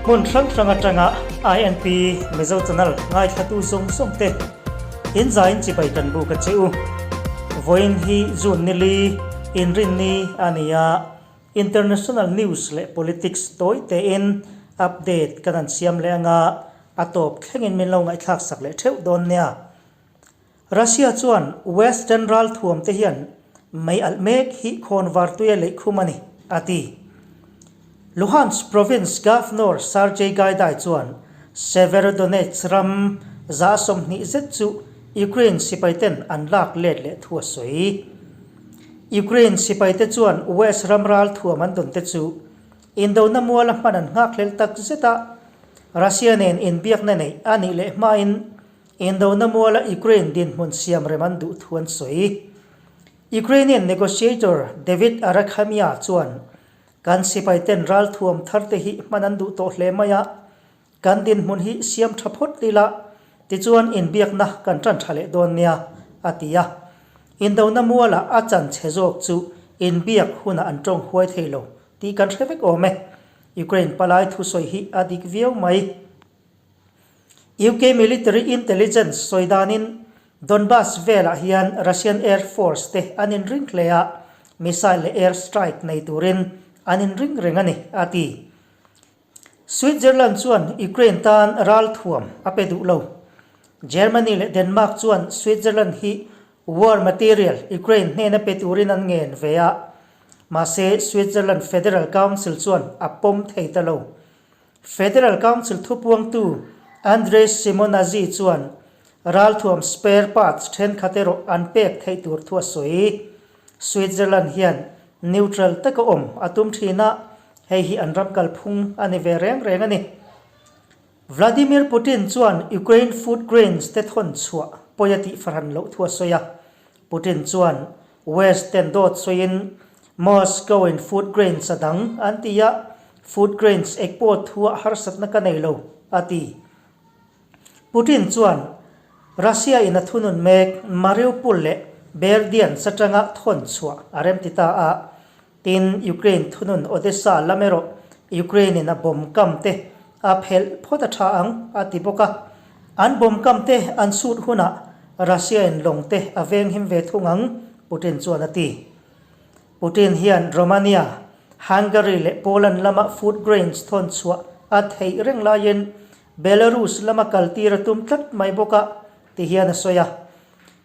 Hmun hrang hrang atanga INP Mizo Channel ngaithlatu zawng zawng te in zain chibai kan buk a che u. Vawiin hi June nili inrinni a ni a, International News leh Politics tawi tein update kan han siam leh anga a tawp thlengin min lo ngaihthlak sak leh theuh dawn nia. Russia chuan Western ralthuam te hian mei alh mek hi khawnvar tuia leih khum a ni, a ti. Luhansk province Governor Sergei Gaidai chuan Severodonetsk ram 20 zet chu Ukraine sipaiten an lak let leh thu a sawi. Ukraine sipaite chuan West ram ralthuam an dawn te chu indona muala hman an nghakhlel tak zet a, Russia nen inbiakna neih a nih leh hmain Indona muala Ukraine dinhmun siam rem an duh thu an sawi. Ukrainian negotiator David Arakhamia chuan, Kan sipaiten ralthuam tharte hi hman an duh tawh hle mai a, kan dinhmun hi siam tha phawt ila, tichuan inbiakna kan tan tha leh dawn nia, a ti a. Indona muala a chan chhe zawk chu inbiak hunah an tawng huai thei lo tih kan hre vek awm e. Ukraine palai thusawi hi a dik viau mai. UK Military Intelligence sawi danin Donbas velah hian Russian Air Force te an inring hle a, missile leh air strike nei turin an inring reng a ni, a ti. Switzerland chuan Ukraine tan ralthuam a pe duh lo. Germany leh Denmark chuan Switzerland hi war material Ukraine hnena pe turin an ngen ve a, mahse Switzerland Federal Council chuan a pawm thei ta lo. Federal Council thupuangtu Andres Simonazzi chuan ralthuam spare parts thenkhat erawh an pek theih tur thu a sawi. Switzerland hian neutral taka awm a tum thin a, hei hi an ram kalphung a ni ve reng reng a ni. Vladimir Putin chuan Ukraine food grains te thawn chhuah pawi a tih fahran loh thu a sawi a, Putin chuan West ten dawt sawiin Moscow in food grains a dang an ti a, food grains ekpawh thuah harsatna ka nei lo, a ti. Putin chuan Russia in a thunun mek Mariupol leh Berdyansk atanga thawn chhuah a remti ta a, tin Ukraine thunun Odessa lam erawh Ukraine in a bomb kam te a phelh phawt a tha ang, a ti bawk a. An bomb kam te an sut hunah Russia in lawng te a venghim ve thung ang, Putin chuan a ti. Putin hian Romania, Hungary leh Poland lama food grains thawn chhuah a theih reng laiin Belarus lama kaltir a tum tlat mai bawk a, ti hian a sawi a.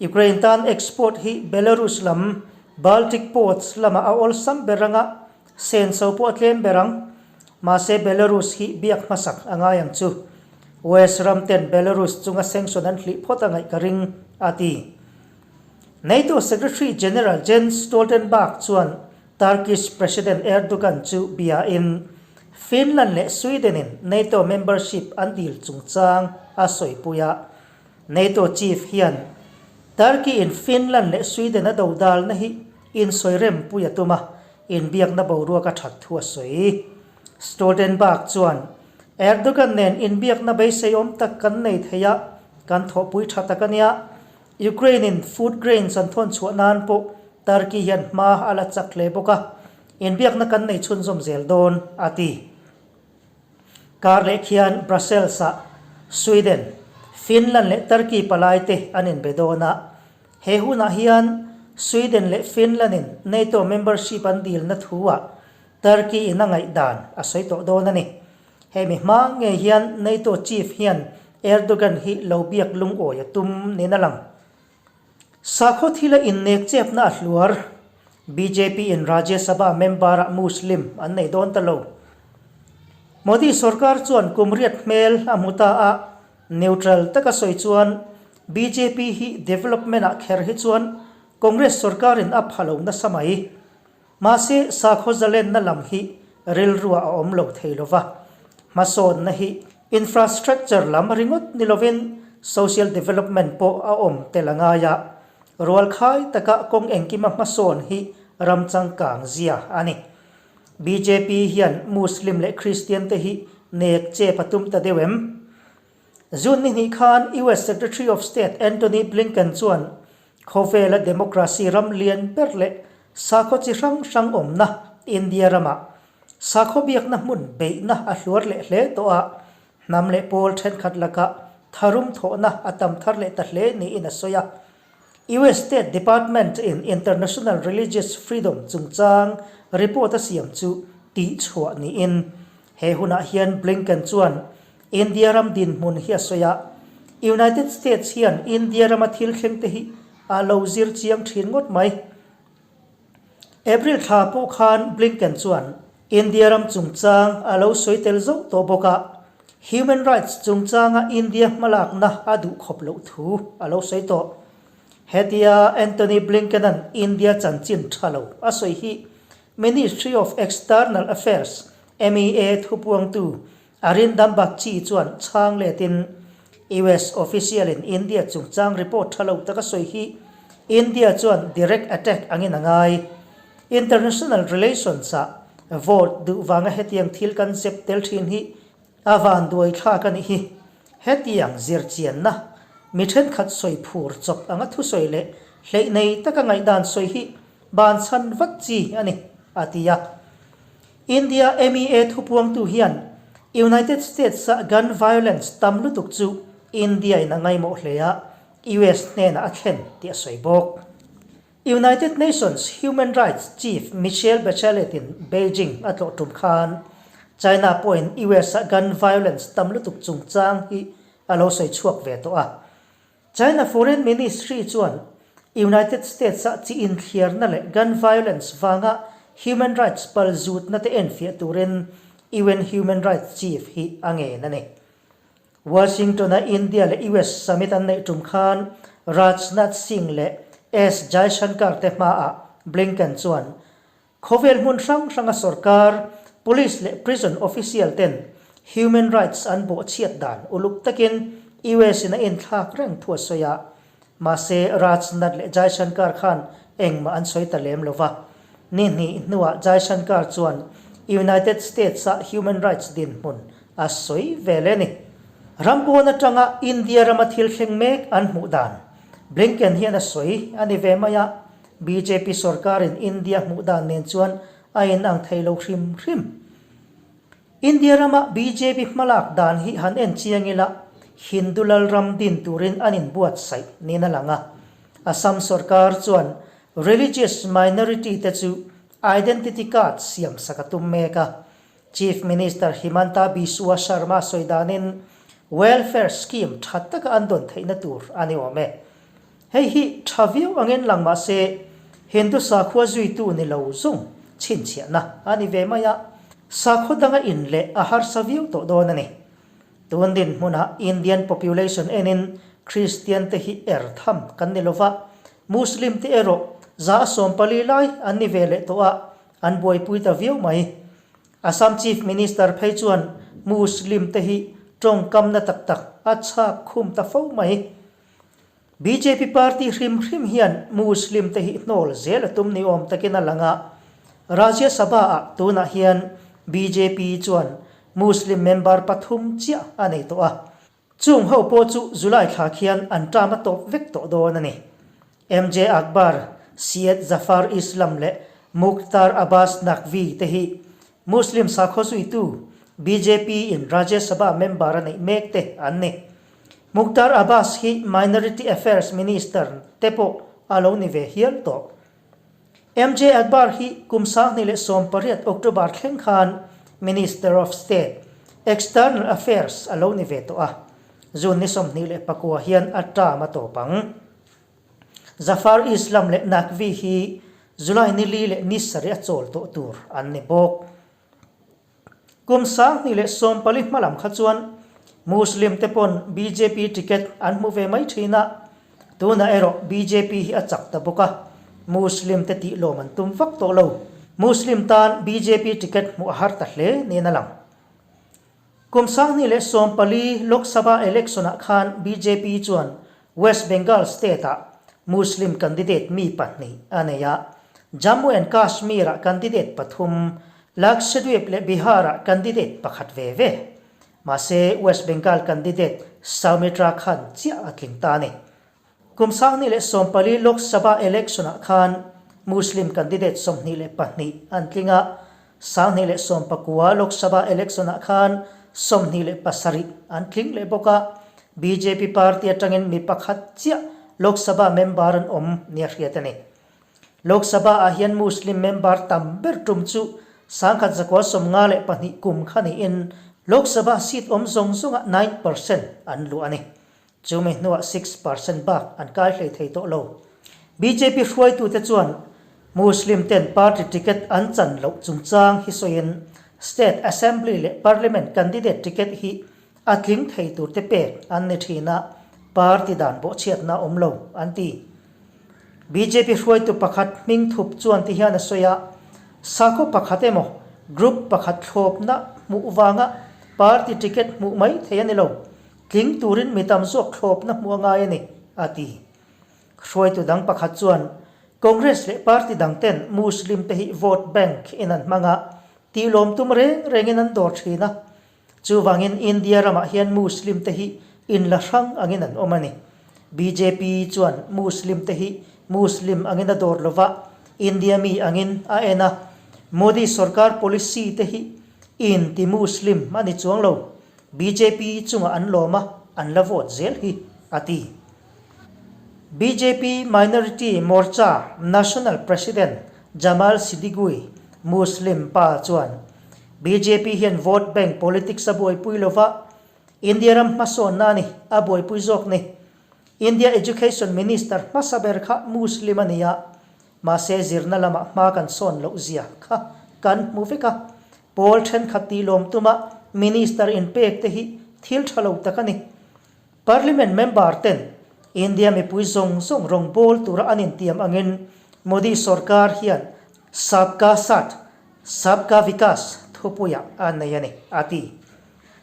Ukraine tan export hi Belarus lam Baltic ports lamah a awlsam ber anga senso pawh a tlem ber ang. Mahse Belarus hi biak hmasak a ngai ang chu. West ram ten Belarus chunga sanction an hlih phawt a ngaih ka ring, a ti. NATO Secretary General Jens Stoltenberg chuan Turkish President Erdogan chu biain Finland leh Sweden in NATO membership an dil chungchang a sawipui a. NATO chief hian Turkey in Finland leh Sweden a do dalna hi insawi rempui a tum a, inbiakna boruak a that thu a sawi. Stoltenberg chuan, Erdogan nen inbiakna beiseiawm tak kan nei thei a, kan thawhpui tha tak a nia. Ukraine in food grains an thawn chhuah nan pawh Turkey hian hma a la chak hle bawk a, inbiakna kan nei chhunzawm zel dawn, a ti. Kar leh khian Brussels-ah Sweden, Finland leh Turkey palaite an inbe dawn a. He hunah hian Sweden leh Finland-in NATO membership an dilna thu-ah Turkey-in a ngaihdan a sawi tawh dawn a ni. Hemi hma ngei hian NATO chief hian Erdogan hi lo biak lungawi a tum niin a lang. Sakhaw thila innek chepna a hluar. Bjp in Rajya Sabha member-ah Muslim an nei dawn ta lo. Modi sorkar chuan kum riat hmel a hmu ta a, neutral taka sawi chuan bjp hi development-ah kher hi chuan Congress sorkarin a pha lo nasa mai. Mahse, sakhaw zalenna lam hi rilruah a awm lo thei lo va, hmasawnna hi infrastructure lam ringawt ni lovin social development pawh a awm tel a ngai a, rualkhai taka kawng engkima hmasawn hi ram changkang zia a ni. Bjp hian Muslim leh Christian te hi nek chep a tum ta deuh em? June ni hnih khan US Secretary of State Antony Blinken chuan Khawvela democracy ram lian ber leh sakhaw chi hrang hrang awmna India ramah Sakhaw biakna hmun beihna a hluar leh hle tawh a, hnam leh pawl thenkhat lakah tharum thawhna a tam thar leh ta hle niin a sawi a. US State Department in International Religious Freedom chungchang report a siam chu tihchhuah niin he hunah hian Blinken chuan India ram dinhmun hi a sawi a, United States hian India rama thil thleng te hi a lo zir chiang thin ngawt mai. April thla pawh khan Blinken chuan India ram chungchang a lo sawi tel zauh tawh bawk a, human rights chungchanga India hmalakna a duh khawp loh thu a lo sawi tawh. Hetia Antony Blinken-a'n India chanchin tha lo a sawi hi Ministry of External Affairs, MEA, thupuangtu Arindam Bagchi chuan chhang letin US official-in India chungchang report tha lo taka sawi hi India chuan direct attack angin a ngai. International relations-ah vote duh vanga hetiang thil kan zep tel thin hi a van duai thlak a nih hi. Hetiang zirchianna mi thenkhat sawi phur chawp anga thusawi leh hleih nei taka ngaihdan sawi hi ban chhan vat chi a ni, a ti a. India MEA thupuangtu hian United States-a gun violence tam lutuk chu India-in a ngaimawh hle a, US hnenah a thlen tih a sawi bawk. United Nations Human Rights Chief Michelle Bachelet-in Beijing a tlawh tum khan China pawhin US-a gun violence tam lutuk chungchang hi a lo sawi chhuak ve tawh a. China Foreign Ministry chuan United States-a chi inthliarna leh gun violence vanga human rights pal zutna te enfiah turin UN Human Rights Chief hi a ngen a ni. Washington-a India leh US summit an neih tum khan Rajnath Singh leh S Jaishankar te hmaah Blinken chuan Khawvel hmun hrang hranga sorkar, police leh prison official ten human rights an bawhchhiat dan uluk takin US in a inthlak reng thu a sawi a. Mahse, Rajnath leh Jaishankar khan engmah an sawi ta lem lo va. Ni hnih hnuah Jaishankar chuan United States-a human rights dinhmun a sawi ve leh a ni. Ram pawn atanga India rama thil thleng mek an hmuh dan Blinken hian a sawi a ni ve mai a. Bjp sorkarin India hmuh dan nen chuan a inang thei lo hrim hrim. India rama bjp hmalak dan hi han en chiang ila, Hindu lalram din turin an inbuatsaih niin a lang a. Assam sorkar chuan religious minority te chu identity card siamsak a tum mek a. Chief Minister Himanta Biswa Sarma sawi danin welfare scheme tha taka an dawn theihna tur a ni awm e. Hei hi tha viau angin lang mah se Hindu sakhua zuitu ni lo zung chhinchhiahna a ni ve mai a, sakhaw danga in leh a harsa viau tawh dawn a ni. Tun dinhmunah Indian population enin Kristian te hi er tham kan ni lova, Muslim te erawh 140 lai an ni ve leh tawh a, An buaipui ta viau mai. Assam Chief Minister phei chuan Muslim te hi tawngkamna tak tak a chhak khum ta fo mai. Bjp party hrim hrim hian Muslim te hi hnawl zel a tum ni awm takin a lang a. Rajya Sabha ah tunah hian bjp chuan Muslim member pathum chiah a nei tawh a. Chung ho pawh chu July thla khian an term a tawp vek tawh dawn a ni. MJ Akbar, Syed Zafar Islam leh Mukhtar Abbas Naqvi te hi Muslim sakhaw zuitu bjp in Rajya Sabha member a neih mek te an ni. Mukhtar Abbas hi Minority Affairs Minister te pawh a lo ni ve hial tawh. MJ Akbar hi kum 2018 October thleng khan Minister of State, External Affairs, a lo ni ve tawh a, June ni 29 hian a term a tawp ang. Zafar Islam leh Naqvi hi July ni li leh ni sarih a chawl tawh tur an ni bawk. Kum 2014 hmalam kha chuan Muslim te pawn bjp ticket an hmu ve mai thin a, tunah erawh bjp hi a chak ta bawk a, Muslim te tih lawm an tum vak tawh lo. Muslim tan bjp ticket hmuh a har ta hle niin a lang. Kum 2014 Lok Sabha election ah khan bjp chuan West Bengal state ah Muslim candidate mi pahnih a nei a, Jammu and Kashmir ah candidate pathum, Lakshadweep leh Bihar ah candidate pakhat ve ve. Mahse West Bengal candidate Saumitra Khan chiah a tling ta a ni. Kum 2014 Lok Sabha election ah khan Muslim candidate 22 an tling a. 2019 Lok Sabha election-ah khan 27 an tling leh bawk a, bjp party atangin mi pakhat chiah Lok Sabha member an awm nia hriat a ni. Lok Sabha-ah hian Muslim member tam ber tum chu 1952 kum kha niin Lok Sabha seat awm zawng zawngah 9% an luah a ni. Chumi hnuah 6% bak an kai hlei thei tawh lo. Bjp hruaitute chuan Muslim ten party ticket an chan loh chungchang hi sawiin State Assembly leh Parliament candidate ticket hi a tling thei turte pek an ni thin a, party dan bawhchhiatna a awm lo, an ti. Bjp hruaitu pakhat hming thup chuan ti hian a sawi a, Sakhaw pakhat emaw group pakhat thlawpna hmuh vanga party ticket hmuh mai thei a ni lo. Tling turin mi tam zawk thlawpna hmuh a ngai a ni, a ti. Hruaitu dang pakhat chuan, Congress leh party dang ten Muslim te hi vote bank in an hmang a, tihlawm tum reng rengin an dawr thin a. Chuvangin India ramah hian Muslim te hi inla hrang angin an awm a ni. Bjp chuan Muslim te hi Muslim angin a dawr lova, India mi angin a en a. Modi sorkar policy te hi inti-Muslim a ni chuang lo. Bjp chungah an lawm a, an la vote zel hi, a ti. Bjp Minority Morcha National President Jamal Siddiqui, Muslim pa chuan, Bjp hian vote bank politics a buaipui lova, India ram hmasawnna a ni, a buaipui zawk ni. India Education Minister hmasa ber kha Muslim a ni a, Mahse zirna lamah hma kan sawn loh zia kha kan hmu vek a, pawl thenkhat tih lawm tuma Minister inpek te hi thil tha lo tak a ni. Parliament member ten India mipui zawng zawng rawngbâwl tura an intiam angin Modi sorkar hian Sabka Saath, Sabka Vikas thupuiah a nei a ni, a ti.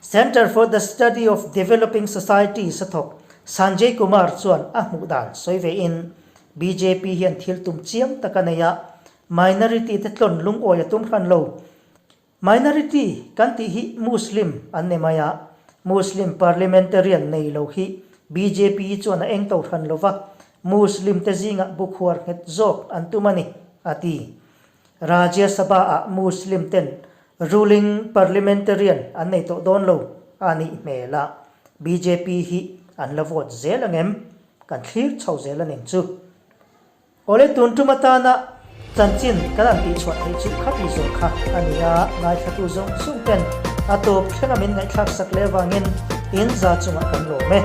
Centre for the Study of Developing Societies a thawk Sanjay Kumar chuan a hmuh dan sawi ve in bjp hian thil tum chiang tak a nei a, minority te tlawn lungawi a tum hran lo. Minority kan tih hi Muslim an ni mai a, Muslim parliamentarian nei lo hi bjp chuan a eng to hran lo va, Muslim te zingah bukhuar nghet zawk an tum a ni, a ti. Rajya Sabha ah Muslim ten ruling parliamentarian an nei tawh dawn lo a nih hmel a, bjp hi an la vote zel ang em? Kan thlir chho zel a ning chu. Awle tun tum atana chanchin kan han tihchhuah theih chu khati zawng kha a ni a, ngaithlatu zawng zawng ten a tawp thlenga min ngaihthlak sak leh avangin in za chungah kan lawm e.